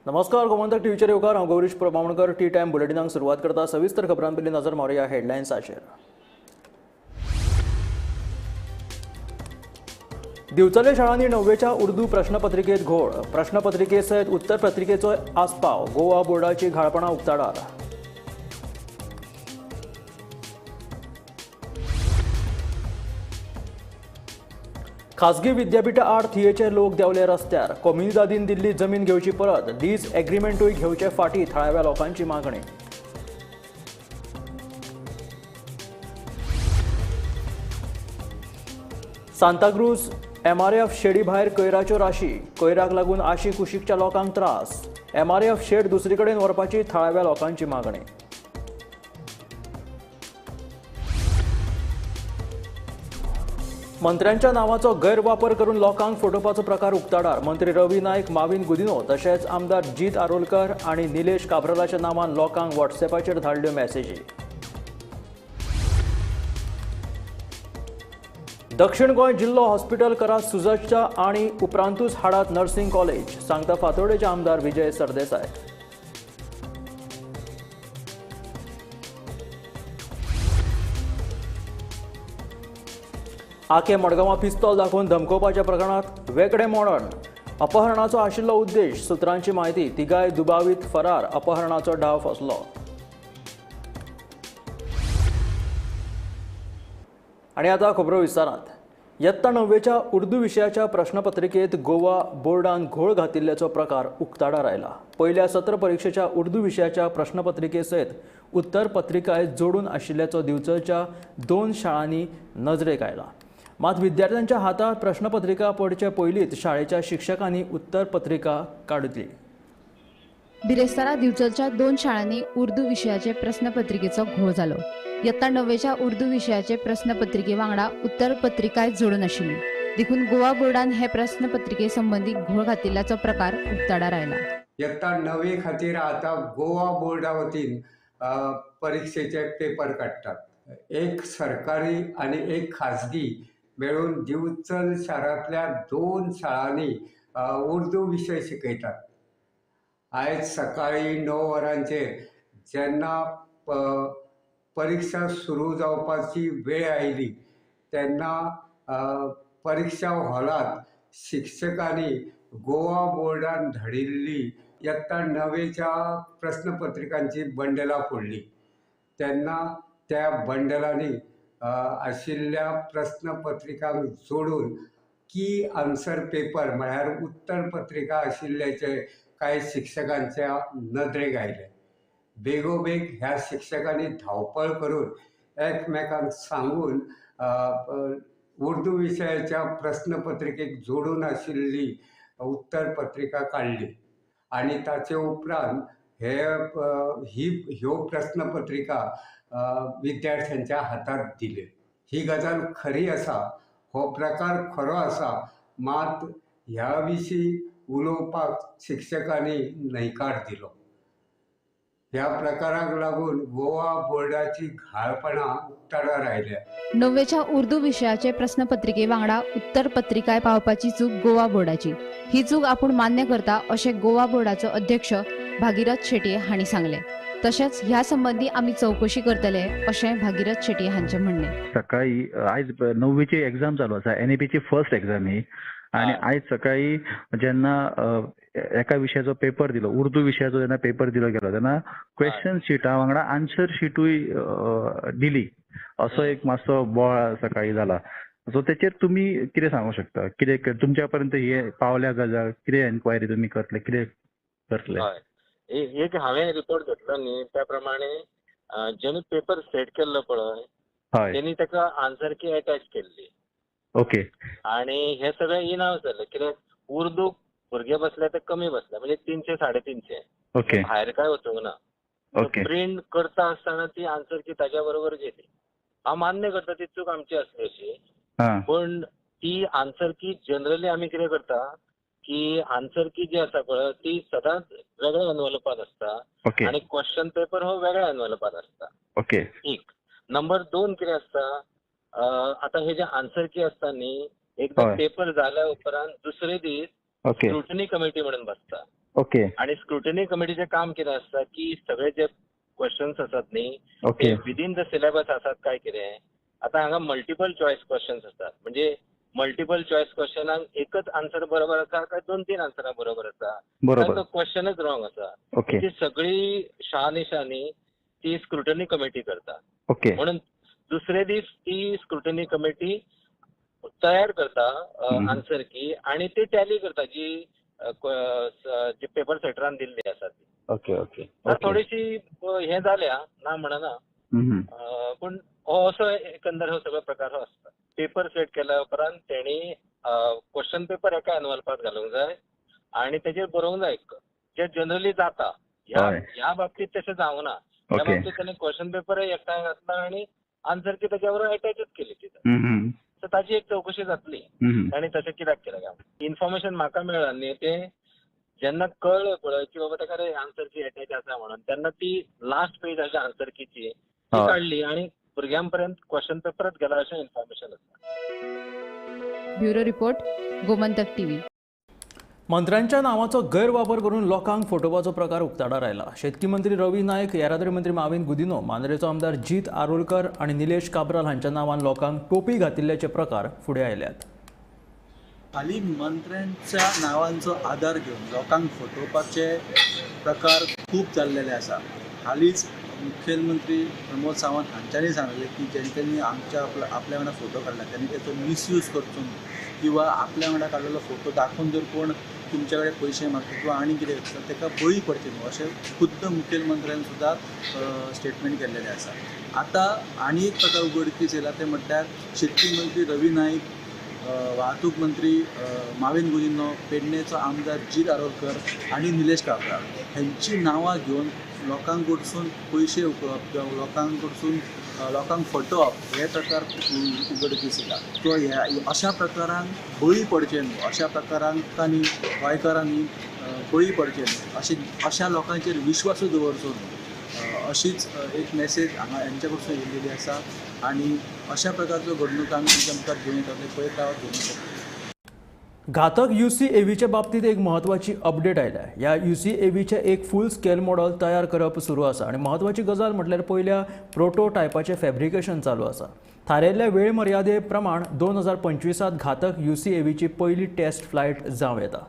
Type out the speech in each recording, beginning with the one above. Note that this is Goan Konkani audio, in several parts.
नमस्कार, गोमंतक टीव्हीचेर येवकार. हांव गौरीश प्रभावणकर. टी टायम बुलेटिनाक सुरवात करता. सविस्तर खबरां पयलीं नजर मारुया हेडलायन्साचेर. दिवचले शाळांनी णव्वेच्या उर्दू प्रश्नपत्रिकेत घोळ. प्रश्नपत्रिके सयत उत्तरपत्रिकेचो आस्पाव. गोवा बोर्डाची घाळपणां उक्ताडार. खासगी विद्यापीठा आड थियेचे लोक देंवले रस्त्यार. कोमुनिदादीन दिल्ली जमीन घेवची परत. लीज एग्रीमेंटूय घेवचे फाटी थळाव्या लोकांची मागणी. सांताक्रूज एमआरएफ शेडी भायर कोयराच्यो राशी. कोयराक लागून आशी कुशीकच्या लोकांक त्रास. एमआरएफ शेड दुसरे कडेन व्हरपाची थळाव्या लोकांची मागणी. मंत्र्यांच्या नावाचो गैरवापर करून लोकांक फटोवपाचो प्रकार उक्ताडार. मंत्री रवी नायक, माविन गुदिनो तशेंच आमदार जीत आरोलकर आनी निलेश काब्रालाच्या नांवान लोकांक व्हॉट्सएपाचेर धाडल्यो मॅसेजी. दक्षिण गोंय जिल्लो हॉस्पिटल करात सुजच्च आनी उपरांतूच हाडात नर्सिंग कॉलेज, सांगता फातोर्डेचे आमदार विजय सरदेसाय. आके मडगांवां पिस्तोल दाखोवन धमकोवपाच्या प्रकरणांत वेगळे मोडण. अपहरणाचो आशिल्लो उद्देश, सुत्रांची म्हायती. तिगाय दुबावीत फरार. अपहरणाचो डाव फसलो. आनी आतां खबरो विस्तारांत. यत्ता णव्वेच्या उर्दू विशयाच्या प्रश्नपत्रिकेत गोवा बोर्डान घोळ घातिल्ल्याचो प्रकार उक्ताडार आयला. पयल्या सत्र परिक्षेच्या उर्दू विशयाच्या प्रश्नपत्रिके सयत उत्तरपत्रिकाय जोडून आशिल्ल्याचो दिवचलच्या दोन शाळांनी नजरेक आयला. मात विद्यार्थ्यांच्या हातांत प्रश्नपत्रिका पडचे पयलींच शाळेच्या शिक्षकांनी उत्तरपत्रिका काडली. बिरेस्तारा दिवचलच्या दोन शाळांनी उर्दू विशयाचे प्रश्नपत्रिकेचो घोळ जालो. यत्ता णव्वेच्या उर्दू विशयाचे प्रश्नपत्रिके वांगडा उत्तरपत्रिकाय जोडून आशिल्ली. देखून गोवा बोर्डान हे प्रश्नपत्रिके संबंदी घोळ घातिल्ल्याचो प्रकार उक्ताडार आयला. यत्ता णवे खातीर आतां गोवा बोर्डा वतीन परिक्षेचे पेपर काडटात. एक सरकारी आनी एक खाजगी मेळून दिवचल शारांतल्या दोन शाळांनी उर्दू विशय शिकयतात. आयज सकाळीं 9 वरांचेर जेन्ना परिक्षा सुरू जावपाची वेळ आयली तेन्ना परिक्षा हॉलांत शिक्षकांनी गोवा बोर्डान धाडिल्ली यत्ता णवेच्या प्रश्नपत्रिकांची बंडलां फोडली. तेन्ना त्या बंडलांनी आशिल्ल्या प्रश्नपत्रिकांक जोडून की आन्सर पेपर म्हळ्यार उत्तरपत्रिका आशिल्ल्याचे कांय शिक्षकांच्या नदरेक आयले. बेगोबेग ह्या शिक्षकांनी धांवपळ करून एकमेकांक सांगून उर्दू विशयाच्या प्रश्नपत्रिकेक जोडून आशिल्ली उत्तरपत्रिका काडली आनी ताचे उपरांत हे ही ह्यो प्रश्नपत्रिका विद्यार्थ्यांच्या हातात दिल्यो. ही गजाल खरी आसा, हो प्रकार खरो आसा, मात ह्या विशीं उलोवपाक शिक्षकांनी न्हयकार दिलो. ह्या प्रकाराक लागून गोवा बोर्डाची घाळपणां उक्ताडार आयल्या. णव्वेच्या उर्दू विशयाचे प्रश्नपत्रिके वांगडा उत्तरपत्रिकाय पावपाची चूक गोवा बोर्डाची. ही चूक आपूण मान्य करता अशें गोवा बोर्डाचो अध्यक्ष भागीरथ शेटये हांणी सांगलें. तशेंच ह्या संबंदी आमी चवकशी करतले अशें भागीरथ शेटये हांचें म्हणणें. सकाळी आयज णव्वेची एग्जाम चालू आसा, एनईपीची फर्स्ट एग्जाम ही. आनी आयज सकाळी जेन्ना एका विशयाचो पेपर दिलो, उर्दू विशयाचो जेन्ना पेपर दिलो गेलो तेन्ना क्वेश्चन शिटा वांगडा आन्सर शिटूय दिली, असो एक मातसो बोवाळ सकाळी जाला. सो तेचेर तुमी कितें सांगू शकता? कितें तुमच्या पर्यंत हे पावल्या गजाल, कितें एन्क्वायरी तुमी करतले, कितें करतले? एक हांवें रिपोर्ट घेतलो न्ही त्या प्रमाणे जेणे पेपर सेट केल्लो पळय तेणी ताका आन्सर की अटॅच केल्ली. ओके. आणि हे सगळें इनाव जालें कित्याक उर्दू भुरगे बसले ते कमी बसले, म्हणजे 300 350. ओके. भायर काय वचूंक ना. प्रिंट करता आसतना ती आन्सर की ताज्या बरोबर गेली. हांव मान्य करता ती चूक आमची आसली अशी, पण ती आन्सर की जनरली आमी कितें करता की आन्सर की जी आसा पळय ती सदांच वेगळ्या एनवलपांत आसता आनी क्वेश्चन पेपर हो वेगळ्या एनवलपांत आसता. ओके. एक नंबर दोन कितें आसता, आतां हे जे आन्सर की आसता न्ही, एकदां पेपर जाल्या उपरांत दुसरे दीस स्क्रुटनी कमिटी म्हणून बसता. ओके. आणि स्क्रुटनी कमिटीचें काम कितें आसता की सगळे जे क्वेश्चन्स आसात न्ही ते विदीन the syllabus आसात काय कितें. आतां हांगा मल्टिपल चॉयस क्वेश्चन्स आसतात, म्हणजे मल्टिपल चॉयस क्वेश्चनाक एकच आन्सर बरोबर आसा काय 2-3 आन्सरां बरोबर आसा, बरोबर, तो क्वेश्चनच रॉंग आसा. ओके. ती सगळी शहानिशानी ती स्क्रुटनी कमिटी करता. ओके. म्हणून दुसरे दीस ती स्क्रुटनी कमिटी तयार करता आन्सर की आनी ती टॅली करता जी जी पेपर सेटरान दिल्ली आसा ती. Okay okay. थोडीशी हे जाल्या ना म्हणना, पूण हो असो एकंदर हो सगळो प्रकार हो आसता. पेपर सेट केल्या उपरांत तेणी क्वेश्चन पेपर एका एनवलपात घालूंक जाय आनी तेजेर बरोवंक जाय, जे जनरली जाता. ह्या बाबतींत तशें जावंक ना. ह्या बाबतींत तेणी क्वेश्चन पेपर एकठांय घातला आनी आन्सर की तेज्या बरोबर एटॅचूच केली ती. सो ताची एक चवकशी जातली आनी तशें कित्याक केलें काय. इन्फॉर्मेशन म्हाका मेळ्ळा न्ही, तें जेन्ना कळ्ळें पळय की बाबा ताका आन्सर की एटॅच आसा म्हणून, तेन्ना ती लास्ट पेज आसा आन्सर कीची ती काडली आनी भुरग्यां पर्यंत क्वेश्चन पेपरच गेला अशें इन्फॉर्मेशन आसा. Bureau report, Gomantak TV. मंत्र्यांच्या नावाचो गैरवापर करून लोकांक फटोवपाचो प्रकार उक्ताडार आयला. शेतकी मंत्री रवी नायक, येरादारी मंत्री माविन गुदिनो, मांद्रेचो आमदार जीत आरोलकर आनी निलेश काब्राल हांच्या नांवान लोकांक टोपी घातिल्ल्याचे प्रकार फुडें आयल्यात. हालीं मंत्र्यांच्या नावांचो आदार घेवन लोकांक फटोवपाचे प्रकार खूब जाल्लेले आसा. हालींच मुखेलमंत्री प्रमोद सावंत हांच्यांनी सांगलें की जेंच्यांनी आमच्या आपल्या वांगडा फोटो काडला त्यांनी तेचो मिसयूज करचो न्हू, किंवा आपल्या वांगडा काडलेलो फोटो दाखोवन जर कोण तुमचे कडेन पयशे मागता किंवा आनी कितें करता ताका बळी पडचें न्हू, अशें खुद्द मुखेलमंत्र्यान सुद्दां स्टेटमेंट केल्लेलें आसा. आतां आनी एक प्रकार उगडकीस येयला तें म्हटल्यार शेतकी मंत्री रवी नायक, वाहतूक मंत्री माविन गुदिन्हो, पेडणेचो आमदार जीत आरोलकर आनी निलेश काब्राल हेंची नांवां घेवन लोकांक कडसून पयशे उकळप किंवा लोकांक कडसून लोकांक फटोवप हे प्रकार उगडकीस येयला. सो ह्या अशा प्रकारांक बळी पडचें न्हू, अशा प्रकारांनी गोंयकारांनी बळी पडचें न्हू, अशें अशा लोकांचेर विश्वासूय दवरचो न्हू, अशीच एक मॅसेज हांगा हेंच्या कडसून येयलेली आसा. आनी अशा प्रकारच्यो घडणुको आमी तुमच्या मुखार घेवन येतले, पळयत रावात गोमंतक. घातक UCAVच्या बाबतीत एक महत्वाची अपडेट आयल्या. ह्या UCAVचे एक फूल स्केल मॉडल तयार करप सुरू आसा आनी महत्वाची गजाल म्हटल्यार पयल्या प्रोटोटायपाचें फॅब्रिकेशन चालू आसा. थारायल्ल्या वेळ मर्यादे प्रमाण 2025 घातक UCAVची पयली टेस्ट फ्लायट जावं येता.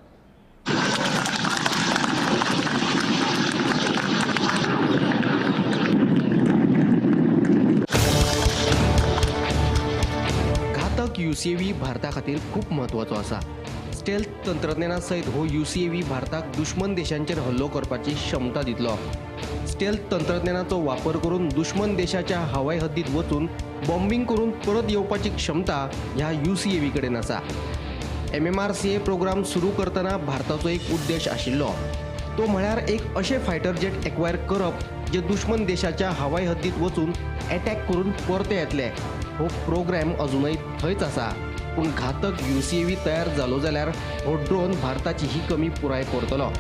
घातक UCAV भारता खातीर खूब म्हत्वाचो आसा. स्टेल्थ तंत्रज्ञाना सयत हो UCAV भारताक दुश्मन देशांचेर हल्लो करपाची क्षमता दितलो. स्टेल्थ तंत्रज्ञानाचो वापर करून दुश्मन देशाच्या हवाई हद्दीत वचून बॉम्बिंग करून परत येवपाची क्षमता ह्या UCAV कडेन आसा. MMRCA programme सुरू करतना भारताचो एक उद्देश आशिल्लो, तो म्हळ्यार एक अशें फायटर जेट एक्वायर करप जे दुश्मन देशाच्या हवाई हद्दीत वचून एटॅक करून परते येतले. हो प्रोग्राम अजूनय थंयच आसा, पूण घातक UCAV तयार जालो जाल्यार हो ड्रोन भारताची ही कमी पुराय करतलो.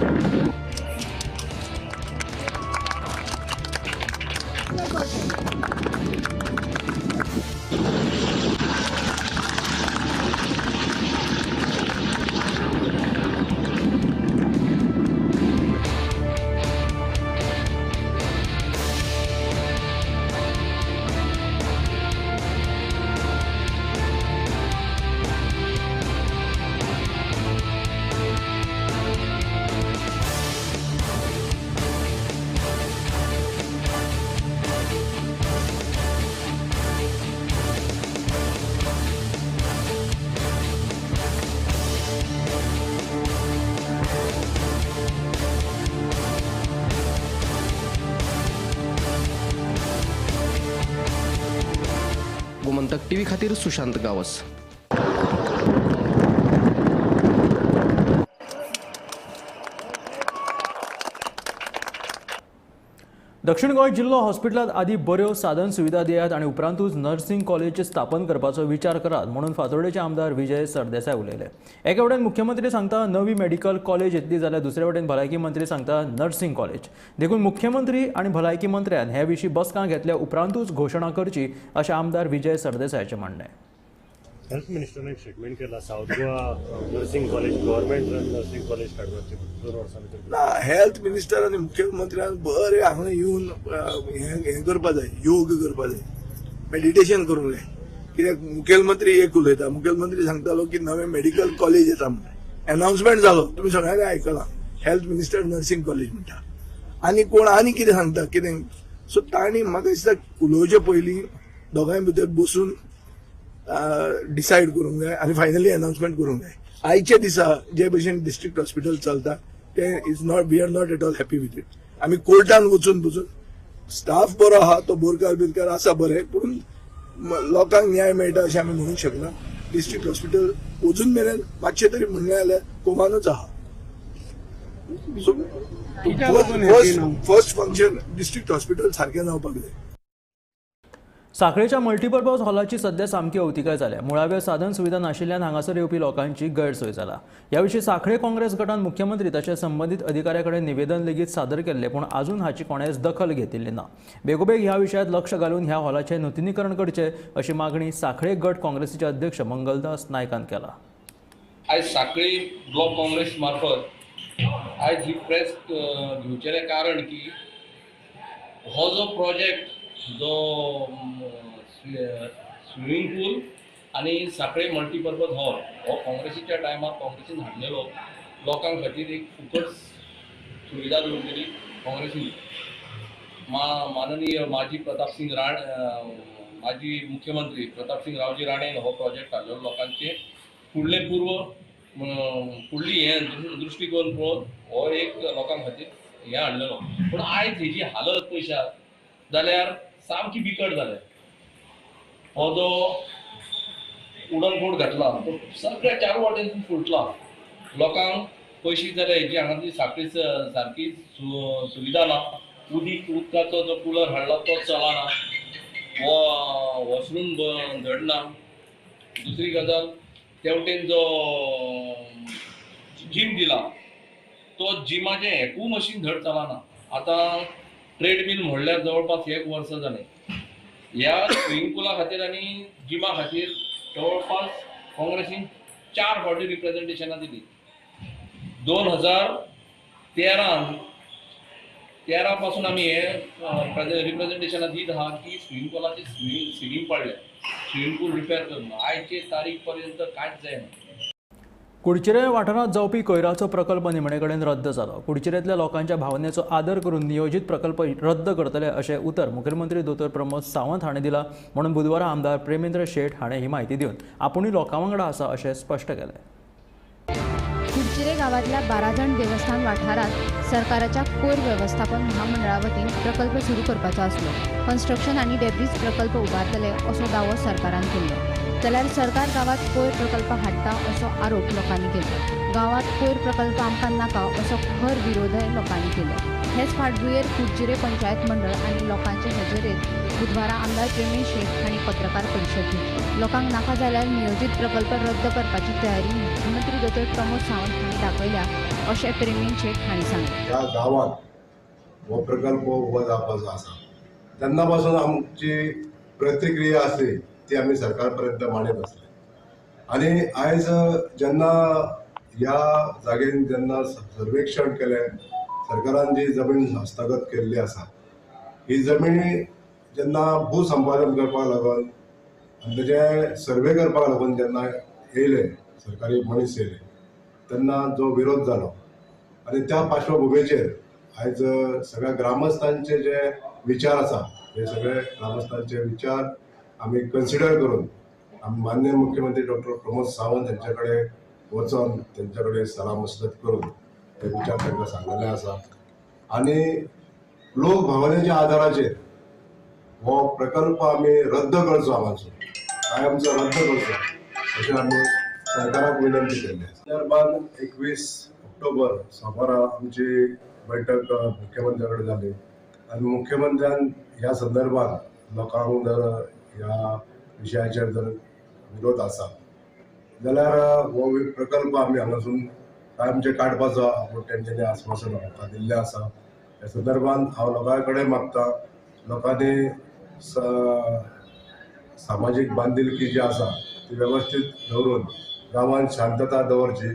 गोमंतक टीव्ही खातीर सुशांत गावस. दक्षिण गोंय जिल्लो हॉस्पिटलांत आदी बऱ्यो साधन सुविधा दियात आनी उपरांतूच नर्सिंग कॉलेज स्थापन करपाचो विचार करात म्हणून फातोर्डेचे आमदार विजय सरदेसाय उलयले. एके वटेन मुख्यमंत्री सांगता नवी मेडिकल कॉलेज येतली जाल्यार दुसरे वटेन भलायकी मंत्री सांगता नर्सिंग कॉलेज. देखून मुख्यमंत्री आनी भलायकी मंत्र्यान हे विशीं बसका घेतल्या उपरांतूच घोशणा करची अशें आमदार विजय सरदेसायाचें म्हणणें. हेल्थ मिनिस्टरान एक स्टेटमेंट केला, South Goa nursing college, government run nursing college काडपाचें 2 वर्सां भितर. ना, हेल्थ मिनिस्टर आनी मुख्यमंत्र्यान बरें हांगा येवन हें करपा जाय, योग करपा जाय, मेडिटेशन करूंक जाय. कित्याक मुखेलमंत्री एक उलयता, मुखेलमंत्री सांगतालो की नवें मेडिकल कॉलेज येता म्हणून, अनाउन्समेंट जालो, तुमी सगळ्यांनी आयकलां, हेल्थ मिनिस्टर नर्सिंग कॉलेज म्हणटा, आनी कोण आनी कितें सांगता कितें. सो तांणी म्हाका दिसता उलोवचे पयलीं दोगांय भितर बसून डिसायड करूंक जाय आनी फायनली अनाउन्समेंट करूंक जाय. आयच्या दिसा जे भशेन डिस्ट्रिक्ट हॉस्पिटल चलता तें is not, we are not at all happy with it. आमी कोर्टान वचून बसून स्टाफ बरो आहा, तो बोरकार बिरकार आसा बरें, पूण लोकांक न्याय मेळटा अशें आमी म्हणूंक शकना. डिस्ट्रिक्ट हॉस्पिटल अजून मेरेन मातशें तरी म्हणलें जाल्यार कोमानूच आहा. So first function district hospital सारकें जावपाक जाय. साखळेच्या मल्टीपर्पज हॉलाची सध्या सामकी अवतिकाय जाल्या. मुळाव्यो साधन सुविधा नाशिल्ल्यान हांगासर येवपी लोकांची गैरसोय जाला. ह्या विशीं साखळे काँग्रेस गटान मुख्यमंत्री तशेंच संबंदीत अधिकाऱ्या कडेन निवेदन लेगीत सादर केल्लें, पूण आजून हाची कोणेच दखल घेतिल्ली ना. बेगोबेग ह्या विशयांत लक्ष घालून ह्या हॉलाचें नुतनीकरण करचें अशी मागणी साखळे गट काँग्रेसीचे अध्यक्ष मंगलदास नायकान केला. आयज साखळी ब्लॉक काँग्रेस मार्फत आयज ही प्रेस घेवचेलें कारण की हो जो प्रोजेक्ट जो स्विमींग पूल आनी साखळे मल्टीपर्पज हॉल हो काँग्रेसीच्या टायमार काँग्रेसीन हाडलेलो, लोकां खातीर एक फुकट सुविधा दवरलेली काँग्रेसीन. माननीय माजी प्रतापसिंग राणे, माजी मुख्यमंत्री प्रतापसिंग रावजी राणेन हो प्रोजेक्ट हाडलेलो लोकांचे फुडलें पूर्व फुडली हें दृश्टिकोन पळोवन हो एक लोकां खातीर हें हाडलेलो. पूण आयज हेजी हालत पळयशात जाल्यार सामकी बिकट जाल्या. हो जो उडन बोट घातला तो सगळ्या चार वाटेन फुटला. लोकांक पयशी जाल्यार हेजी हांगा साखळी सारकी सुविधा ना. उदीक उदकाचो जो कुलर हाडला तो चलना, वॉशरूम धड ना. दुसरी गजाल, तेवटेन जो जिम दिला तो जिमाचें एकूय मशीन धड चलना. आतां ट्रेडमील म्हणल्यार जवळपास 1 वर्स जालें. ह्या स्विमींग पुला खातीर आनी जिमा खातीर जवळपास काँग्रेसीन 4 फावटी रिप्रेझेंटेशनां दिली. 2013 पासून आमी हे रिप्रेझेंटेशनां दीत आहा की स्विमींग पुलाची सिलींग पडल्या, स्विमींग पूल रिपेर करून आयचे तारीख पर्यंत कांयच जायना. कुडचिरे वाठारांत जावपी कोयराचो प्रकल्प निमणे कडेन रद्द जालो. कुडचिरेंतल्या लोकांच्या भावनेचो आदर करून नियोजीत प्रकल्प रद्द करतले अशें उतर मुखेलमंत्री दोतोर प्रमोद सावंत हाणें दिलां म्हणून बुधवारा आमदार प्रेमेंद्र शेट हाणें ही म्हायती दिवन आपुणूय लोकां वांगडा आसा अशें स्पश्ट केलें. कुडचिरे गांवांतल्या बाराजण देवस्थान वाठारांत सरकाराच्या कोयर वेवस्थापन महामंडळा वतीन प्रकल्प सुरू करपाचो आसलो. कन्स्ट्रक्शन आनी डेब्रीज प्रकल्प उबारतले असो दावो सरकारान केल्लो, जाल्यार सरकार गांवांत कोयर प्रकल्प हाडटा असो आरोप लोकांनी केलो. गांवांत कोयर प्रकल्प आमकां नाका असो खर विरोधय लोकांनी केलो. हेच फाटभुंयेर कुडचिरे पंचायत मंडळ आनी लोकांचे हजेरेंत बुधवारा आमदार प्रेमेंद्र शेट हांणी पत्रकार परिशद घेतली. लोकांक नाका जाल्यार नियोजीत प्रकल्प रद्द करपाची तयारी मुख्यमंत्री दोतोर प्रमोद सावंत हांणी दाखयल्या अशें प्रेमेंद्र शेट हांणी सांगलें. ह्या गांवांत हो प्रकल्प उबो जावपाचो आसा तेन्ना पासून आमची प्रतिक्रिया आसली ती आमी सरकार पर्यंत मांडत आसले आनी आयज जेन्ना ह्या जागेन जेन्ना सर्वेक्षण केलें, सरकारान जी जमीन हस्तगत केल्ली आसा ही जमीन जेन्ना भूसंपादन करपाक लागून आनी तेजें सर्वे करपाक लागून जेन्ना येयले सरकारी मनीस येयले तेन्ना जो विरोध जालो आनी त्या पार्श्वभुमीचेर आयज सगळ्या ग्रामस्थांचे जे विचार आसा हे सगळे ग्रामस्थांचे विचार आमी कन्सिडर करून आमी माननीय मुख्यमंत्री डॉक्टर प्रमोद सावंत हेंच्या कडेन वचोन तेंच्या कडेन सलाह मसलत करून ते विचार तांकां सांगलेले आसा आनी लोक भावनेच्या आधाराचेर हो प्रकल्प आमी रद्द करचो, हांगाचो कायमचो रद्द करचो अशें आमी सरकाराक विनंती केल्ली आसा. संदर्भात 21 ऑक्टोबर सोमारा आमची बैठक मुख्यमंत्र्या कडेन जाली आनी मुख्यमंत्र्यान ह्या संदर्भात लोकांक जर ह्या विशयाचेर जर विरोध आसा जाल्यार हो प्रकल्प आमी हांगासून कायमचे काडपाचो आपूण तेंच्यांनी आस्वासन आमकां दिल्लें आसा. ह्या संदर्भात हांव लोकां कडेन मागता लोकांनी सामाजीक बांदिलकी जी आसा ती वेवस्थीत दवरून गांवांत शांतता दवरची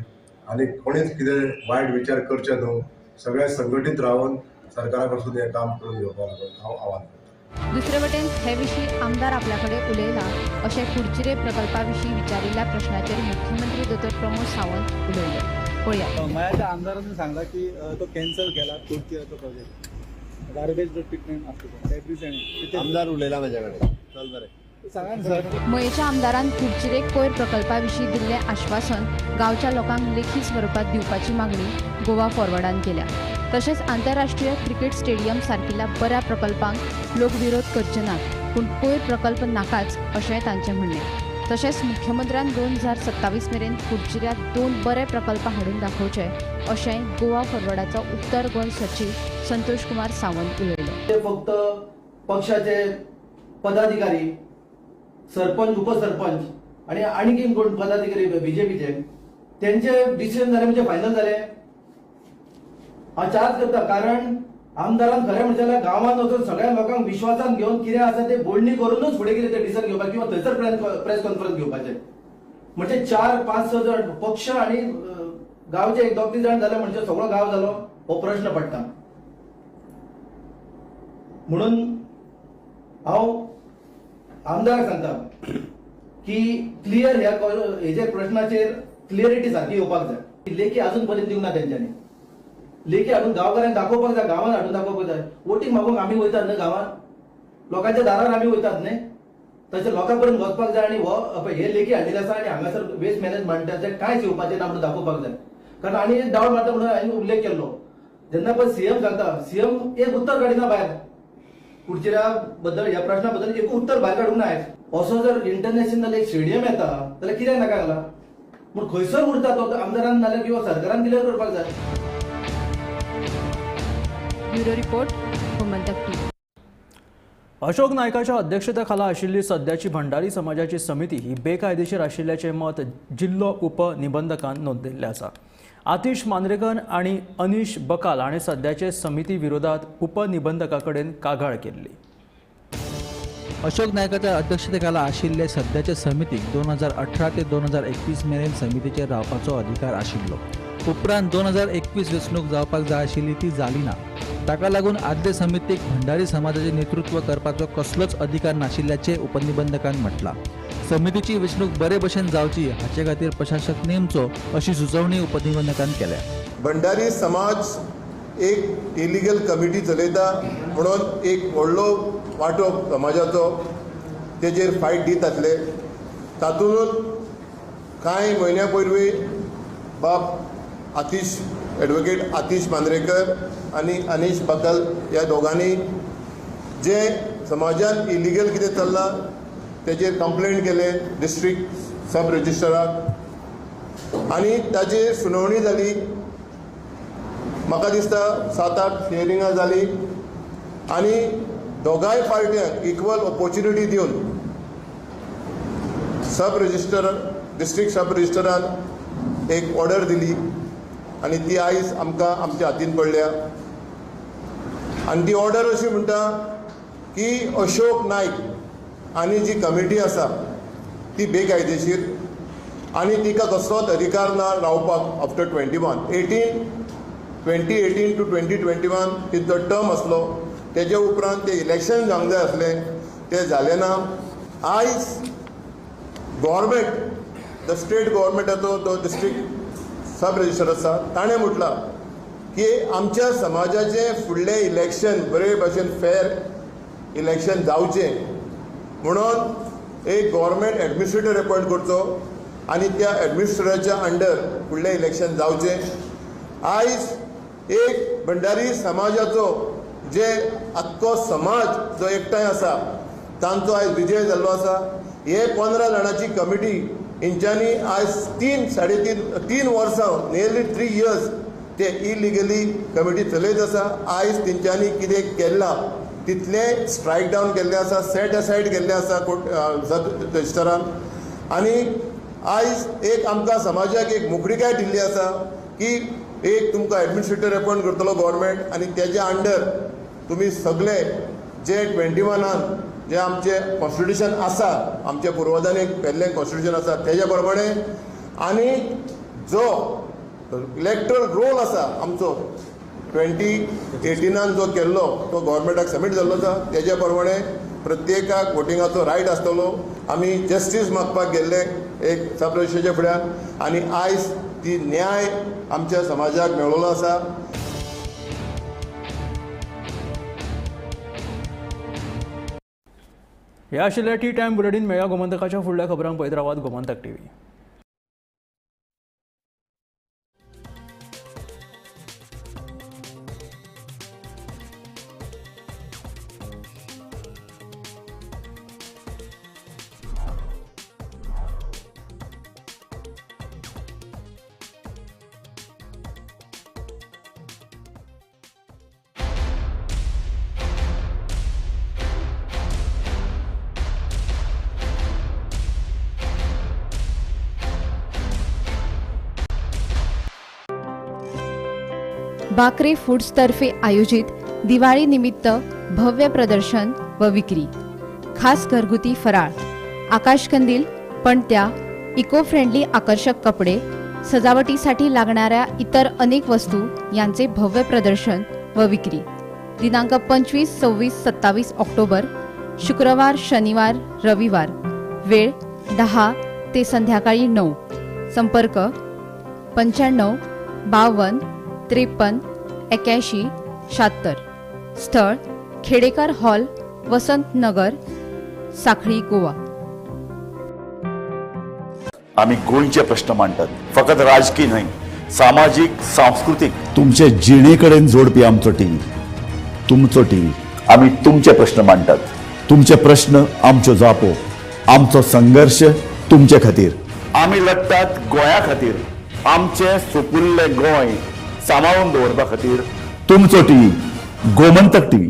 आनी कोणीच कितें वायट विचार करचे न्हू, सगळे संघटीत रावन सरकारा कडसून हें काम करून घेवपाक लागून हांव आव्हान करतां. दुसरे वटेन हे विशीं आमदार आपल्या कडेन उलयला अशें कुडचिरे प्रकल्पा विशीं विचारिल्ल्या प्रश्नाचेर मुख्यमंत्री दोतोर प्रमोद सावंत उलयले. पळया. मयाच्या आमदारान सांगला की तो कॅन्सल केला कुडचिऱ्याचो प्रोजेक्ट, गार्बेज ट्रिटमेंट आसता. आमदार उलयला म्हाज्या कडेन. चल बरें सांगा सर. मयेच्या आमदारान कुडचिरे कोयर प्रकल्पा विशीं दिल्लें आश्वासन गांवच्या लोकांक लेखी स्वरुपात दिवपाची मागणी गोवा फॉरवर्डान केल्या. तशेंच आंतरराष्ट्रीय क्रिकेट स्टेडियम सारकिल्ल्या बऱ्या प्रकल्पांक लोक विरोध करचे नात, पूण कोयर प्रकल्प नाकाच अशेंय तांचें म्हणणें. तशेंच मुख्यमंत्र्यान 2027 मेरेन कुडचिऱ्यात 2 बरे प्रकल्प हाडून दाखोवचे अशेंय गोवा फॉरवर्डाचो उत्तर गोंय सचीव संतोष कुमार सावंत उलयलो. ते फक्त पक्षाचे पदाधिकारी, सरपंच, उपसरपंच आणि आणखी कोण पदाधिकारी बीजेपीचे त्यांचे डिसिजन जाले म्हणजे फायनल जाले. हांव चार्ज करता, कारण आमदारान खरें म्हणचे जाल्यार गांवांत वचून सगळ्या लोकांक विश्वासान घेवन कितें आसा ते बोलणी करूनच फुडें कितें ते डिसिजन घेवपाक किंवा थंयसर प्रेस कॉन्फरन्स घेवपाचें. म्हणजे 4, 5, 6 जाण पक्ष आनी गांवचे 1, 2, 3 जाण जाले म्हणजे सगळो गांव जालो हो प्रश्न पडटा. म्हणून हांव आमदाराक सांगता की क्लियर ह्या हेजे प्रश्नाचेर क्लियरिटी सारकी येवपाक जाय. लेखी अजून पर्यंत दिवंक ना तेंच्यांनी. लेखी हाडून गांवकारांक दाखोवपाक जाय, गांवांत हाडून दाखोवपाक जाय. वोटींग मागूंक आमी वयतात न्हय गांवांत, लोकांच्या दारार आमी वयतात न्हय, तशें लोकां पर्यंत वचपाक जाय आनी हो हे लेखी हाडलेले आसा आनी हांगासर वेस्ट मॅनेजमेंटाचें कांयच येवपाचें ना म्हणून दाखोवपाक जाय. कारण आनी एक डावट मारता म्हणून हांवें उल्लेख केल्लो, जेन्ना पळय सीएम सांगता, सीएम एक उत्तर काडिना भायर कुडचिऱ्या बद्दल, ह्या प्रश्ना बद्दल एक उत्तर भायर काडूंक ना. असो जर इंटरनॅशनल एक स्टेडियम येता जाल्यार कित्याक नाका घाला पूण खंयसर उरता तो आमदारान नाल्यार किंवा सरकारान क्लियर करपाक जाय. Bureau report, Gomantak TV. Ashok नायकाच्या अध्यक्षतेखाला आशिल्ली सद्याची भंडारी समाजाची समिती ही बेकायदेशीर आशिल्ल्याचें मत जिल्लो उपनिबंधकान नोंदयिल्लें आसा. आतिश मांद्रेकर आनी अनीश बकाल हाणें सद्याचे समिती विरोधात उपनिबंधका कडेन कागाळ केल्ली. अशोक नायकाच्या अध्यक्षतेखाला आशिल्ले सद्याचे समितीक 2018 ते 2021 मेरेन समितीचेर रावपाचो अधिकार आशिल्लो. उपरांत 2021 वेंचणूक जावपाक जाय आशिल्ली ती जाली ना. ताका लागून आदले समितीक भंडारी समाजाचें नेतृत्व करपाचो कसलोच अधिकार नाशिल्ल्याचें उपनिबंधकान म्हटलां. समितीची वेंचणूक बरे भशेन जावची हाचे खातीर प्रशासक नेमचो अशी सुचोवणी उपनिबंधकान केल्या. भंडारी समाज एक इलिगल कमिटी चलयता म्हणून एक व्हडलो वांटो समाजाचो तेजेर फायट दीत आसले. तातूंत कांय म्हयन्या पयलीं बाब आतिश एडवोकेट आतिश मांद्रेकर आनी अनीश बकल ह्या दोगांनी जे समाजान इलिगल कितें चल्लां तेजेर कंप्लेंट केले डिस्ट्रिक्ट सब रजिस्टराक आनी ताजेर सुनावणी जाली. म्हाका दिसता 7-8 हियरिंगां जाली आनी दोगांय पार्ट्यांक इक्वल ऑपोर्च्युनिटी दिवन सब रजिस्टर डिस्ट्रिक्ट सब रजिस्टरान एक ऑर्डर दिली आनी ती आयज आमकां आमच्या हातीन पडल्या. आनी ती ऑर्डर अशी म्हणटा की अशोक नायक आनी जी कमिटी आसा ती बेकायदेशीर आनी तिका कसलोच अधिकार ना रावपाक आफ्टर 2018 टू 2021 तिचो टर्म आसलो. तेजे उपरांत ते इलेक्शन जावंक जाय आसलें तें जालें ना. आयज गव्हर्मेंट the state गव्हर्मेंटाचो तो डिस्ट्रिक्ट सब रजिस्टर आसा ताणें म्हटलां की आमच्या समाजाचें फुडलें इलेक्शन बरे भशेन फेर इलेक्शन जावचें म्हणून एक गव्हर्मेंट एडमिनिस्ट्रेटर अपॉयंट करचो आनी त्या एडमिनिस्ट्रेटराच्या अंडर फुडलें इलेक्शन जावचें. आयज एक भंडारी समाजाचो जे आख्खो समाज जो एकठांय आसा तांचो आयज विजय जाल्लो आसा. हे 15 जाणांची कमिटी हेंच्यांनी आयज 3.5 वर्सां नियरली 3 इयर्स ते इलिगली कमिटी चलयत आसा. आयज तेंच्यांनी कितें केलां तितलें स्ट्रायक डावन केल्लें आसा, सेट असायड केल्लें आसा सब रजिस्टरान. आनी आयज एक आमकां समाजाक एक मोकळीकाय दिल्ली आसा की एक तुमकां एडमिनिस्ट्रेटर अपॉयंट करतलो गव्हर्मेंट आनी तेज्या अंडर तुमी सगळे जे 21 जें आमचें कॉन्स्टिट्युशन आसा, आमच्या पुर्वजांनी केल्लें कॉन्स्टिट्युशन आसा तेज्या प्रमाणे, आनी जो इलेक्ट्रल रोल आसा आमचो 2018 जो केल्लो तो गव्हर्मेंटाक सबमीट जाल्लो आसा, तेज्या प्रमाणे प्रत्येकाक वोटिंगाचो रायट आसतलो. आमी जस्टीस मागपाक गेल्ले एक सब रजिस्ट्राच्या फुड्यान आनी आयज ती न्याय आमच्या समाजाक मेळिल्लो आसा. हे आशिल्ले टी टायम बुलेटीन. मेळया गोमंतकाच्या फुडल्या खबरांक पळयत रावात गोमंतक टीव्ही. बाकरे फूड्सतर्फे आयोजित दिवाळी निमित्त भव्य प्रदर्शन व विक्री, खास घरगुती फराळ, आकाशकंदील, पणत्या, इको फ्रेंडली आकर्षक कपडे, सजावटीसाठी लागणाऱ्या इतर अनेक वस्तू यांचे भव्य प्रदर्शन व विक्री. दिनांक 25, 26, 27 ऑक्टोबर, शुक्रवार, शनिवार, रविवार, वेळ 10 ते संध्याकाळी 9. संपर्क 95 52 53 81 76. स्थळ खेडेकर हॉल, वसंत नगर, साखळी, गोवा. आमी गोंयचे प्रश्न मांडटात, फकत राजकीय न्हय, सामाजीक, सांस्कृतीक, तुमचे जिणे कडेन जोडपी आमचो टीव्ही, तुमचो टीव्ही. आमी तुमचे प्रश्न मांडटात, तुमचे प्रश्न आमच्यो जापो, आमचो संघर्श तुमचे खातीर. आमी लढटात गोंया खातीर, आमचें सुपुल्लें गोंय सांबाळून दवरपा खातीर. तुमचो टीव्ही, गोमंतक टीव्ही.